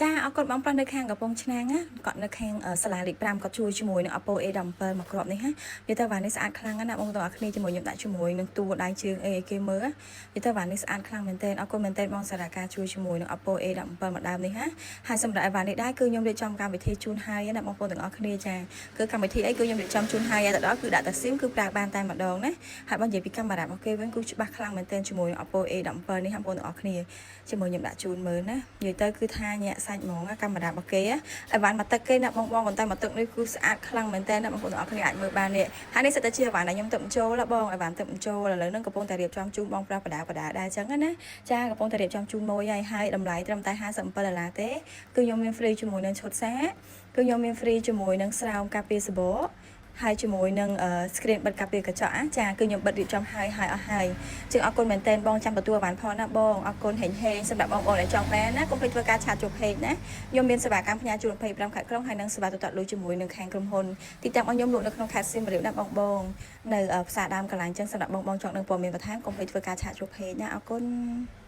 ចាអរគុណបងប្រុសនៅខាងកំពង់ឆ្នាំងណាគាត់នៅខាងសាលាលេខ5គាត់ជួយជាមួយនឹង Oppo A17 មកគ្រាប់នេះណានិយាយទៅវ៉ានេះស្អាតខ្លាំងណាស់ណាបងប្អូនទាំងអស់គ្នាជាមួយខ្ញុំដាក់ជាមួយនឹងតួដៃជើងអីឲ្យគេមើលនិយាយទៅវ៉ានេះស្អាតខ្លាំងមែនទែនអរគុណមែនទែនបងសារការជួយជាមួយនឹង Oppo A17 មកដើមនេះណាហើយសម្រាប់អីវ៉ានេះដែរគឺខ្ញុំរៀបចំកម្មវិធីជូនហើយណាបងប្អូនទាំងអស់គ្នាចាគឺកម្មវិធីអីគឺខ្ញុំរៀបចំជូនហើយទៅដល់គឺដាក់តែ SIM គឺប្រើបានតែម្ដងណាហើយបងនិយាយពីកាមេរ៉ារបស់គេវិញគឺច្បាស់ខ្លាំងមែនទែនជាមួយនឹង Oppo A17 នេះបងប្អូនទាំងអស់គ្នាជាមួយខ្ញុំដាក់ជូនមើលណានិយាយទៅគឺថាញាក់សាច់ហ្មងកាមេរ៉ារបស់គេអីវ៉ាន់មកទឹកគេណាបងបងប៉ុន្តែមកទឹកនេះគឺស្អាតខ្លាំងមែនទែនណាបងប្អូនទាំងអស់គ្នាអាចមើលបាននេះហើយនេះសិតតែជាអីវ៉ាន់ដែលខ្ញុំទឹកបញ្ចូលបងអីវ៉ាន់ទឹកបញ្ចូលឥឡូវហ្នឹងកំពុងតែរៀបចំជូនបងប្រុសបដាបដាដែរអញ្ចឹងណាចាកំពុងតែរៀបចំជូនមួយហើយហើយតម្លៃត្រឹមតែ57ដុល្លារទេគឺខ្ញុំមាន free ជាមួយនឹងឈុតសាកគឺខ្ញុំមាន free ជាមួយនឹងស្រោមការពារសបកហើយជាមួយនឹង screen បិទការពារកញ្ចក់ចាគឺខ្ញុំបិទរៀបចំហើយហើយអស់ហើយជាងអរគុណមែនតើបងចាំទទួលបានផងណាបងអរគុណហេងហេងសម្រាប់បងប្អូនដែលចង់បានណាកុំភ្លេចធ្វើការ chat ចូល page ណាខ្ញុំមានសេវាកម្មផ្ញើជូន25ខេត្តក្រុងហើយនិងសេវាទូទាត់លុយជាមួយនឹងខាងក្រុមហ៊ុនទីតាំងរបស់ខ្ញុំលក់នៅក្នុងខេត្តសៀមរាបណាបងបងនៅផ្សារដើមកន្លែងចឹងសម្រាប់បងបងចង់ដឹងព័ត៌មានបន្ថែមកុំភ្លេចធ្វើការ chat ចូល page ណាអរគុណ។